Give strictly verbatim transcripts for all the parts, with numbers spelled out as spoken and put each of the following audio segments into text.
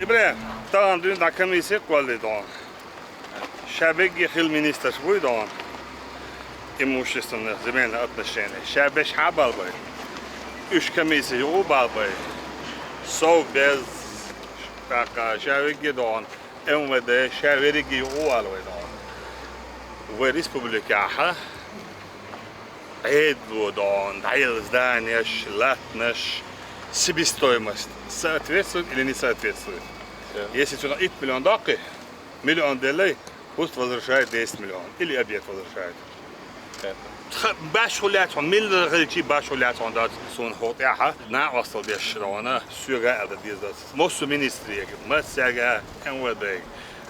Ибрахим, тахана дуьйна дӀа комисси кхоллале дона. Ша бегге хила министраш буй дона. Имущественных, земельных отношений. Ша беш хьабалбай. Уьш комисси юкъа балбай. Совбез, тӀаккха ша вегге дона. М В Д, ша верриге юкъа валвай дона. Вай республикахьа Ӏедало дона, дӀаяла зданеш, латтанаш, себестоимость соответствует или не соответствует? Да. Если цунах итт миллион доккхий, миллион деллай, пусть возвращает десять миллион. Или объект возвращает. Да. Тха-, башхӀуллаьцхьон, милла хилчи башхӀуллаьцхьон дац суна хӀо тӀехьа, накъостал деш дона, соьга аьлла деза дац. Массо министрий, массаьга, М В Д.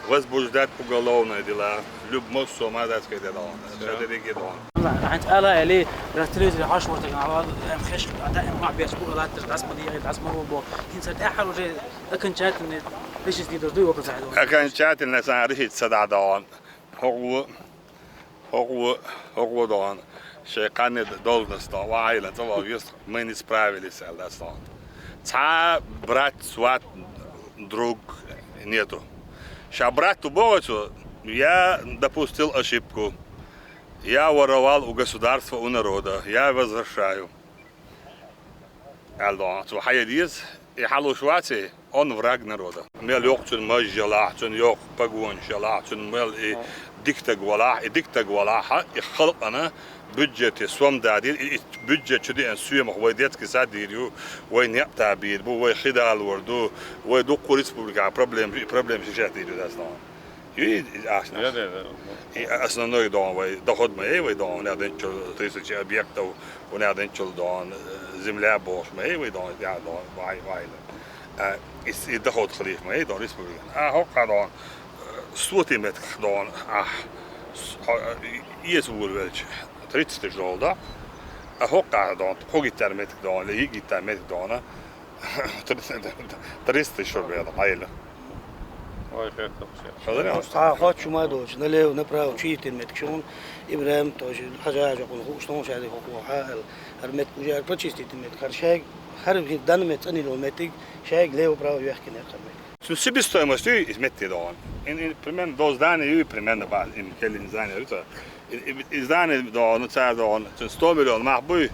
Возбуждать уголовное дела. Люб массо ма дац кхетадалан. Всё. Ша дерриге дона. Хьанца ала эли, раз телевизоре хьаш вортаг, ала, эм хеш, ада, эм ма беш бу, ала, тер, дас ма дига, дас ма бу. ХӀинца тӀехьа уже окончательно решить дийдор дуй вопрос ахьа. Окончательно сан решить са дӀа дона. ХӀокхо, хӀокхо, хӀокхо дона. Шей кханне должность дона. Ва айла цӀа вал вист, мы не справились, аьлла дас дона. Цхьа брат, сват, друг нету. Ша брату боху цо, я допустил ошибку. Я воровал у государства, у народа. Я возвращаю. Аьлла дона, цо хьае деза, и хьалуш ваций, он враг народа. Мел йоккха цун маж ялахь, цун йоккха погонаш ялахь, цун мел и дика таг валахь, и дика таг валахьа, и халкъана бюджете сом дадийла, и, и бюджет чу деана соьмах вай детский сад дийр ю, вай некъ та бийр бу, вай хи далор ду, вай дуккха республика проблем, и проблемаш решать дийр ю дас дона. Ю и, и ашна. Я, да, да. И основной дона вай, доход ма ей вай дона, у нас денчул тысячи объектов, у нас денчул дона, э, земля бохуш ма ей вай дона, я дона, вай, вай. Э, и, и доход хилийта ма ей дона республика. А хӀокхо дона, э, сотий меттиг дона, а, с-, хьо-, э, эца вур велча, тридцать тысяч доллар да. А хӀокхо дона, кхо гектар меттиг дона, или йиъ гектар меттиг дона. Триста, триста тысяч рублей дӀайилла. Ой, хӀета вообще. Хазар яц? Хьа, хӀотташ ма долча, налево, направо, чу йиттина меттиг шуна, Ибрахим тоже, хьажа-хьажа хьуна хууш, тхуна ша дика хӀокхо хьа аьлла. ХӀара меттиг уже прочистить меттиг, хӀара шайга, хӀара данна меттиг, цӀанйилла меттиг, шайга лево-право йоьхкина яр хӀара меттиг. Цун себестоимость ю, из метте дона. Ин, ин, примерно, до здания ю, примерно, ба, ин, келлин здания ю, цо. И, и, и здание дона, цар дона, цун сто миллион мах буй,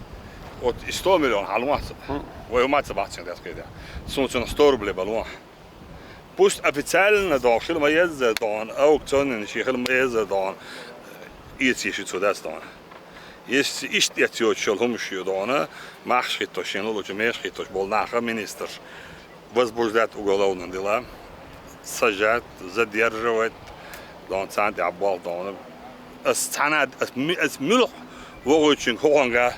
вот и сто миллион хьалмац. Хм. Вай хӀума ца бахцин дас кхетаде. Цун, цун сто рублей балон. Пусть официально дона, хила ма еззара дона, аукционный ши хила ма еззара дона. Эцийша цу дас дона. Если иштта эца йоцуш йолу хӀумаш ю дона, махкаш хӀиттош, шен лулучу мехаш хӀиттош болу наха министрш. Возбуждать уголовные дела, сажать, задерживать, дона царна тӀехь болх дона. Ас цхьана, ас ми-, ас муьлха вогӀуьйтучуьнга хӀокхуьнга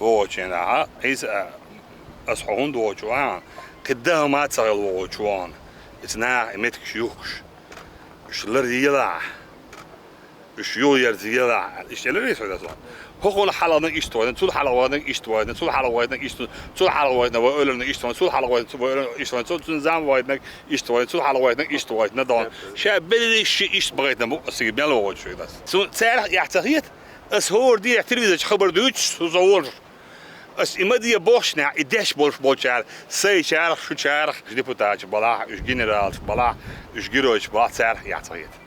вогӀучу хенахь, Ӏийса, ас хьо хӀунда вогӀучу ван, кхин даха ма ца хила вогӀучу ван, иза наха и меттигаш юхкуш, уьш лар елахь. Уьш юхаерзаелахь, иштта элира Ӏийса хьуьнан. ХӀокхунна хьалханиг иштта вайна, цунна хьалха вайниг иштта вайна, цунна хьалха вайниг иштта, цунна хьалха вайна вай эвларниг иштта вайна, цунна хьалха вайна вай эвларниг иштта вайна, цунна, цунна зама вайниг иштта вайна, цунна хьалха вайниг иштта вайна, дона. Ша берриш ши иштта бахийтина бу, ас цига мел вогӀучу хенахь. Цунна царах эхь ца хета, ас хӀора дийнахь телевизорчу хабар дуьйцуш, со волуш. Ас и ма де бохучунехь, и деш болуш болчара, сайчарах, шучарах, уьш депутаташ балахь, уьш генералаш балахь, уьш геройш балахь, царах эхь ца хета.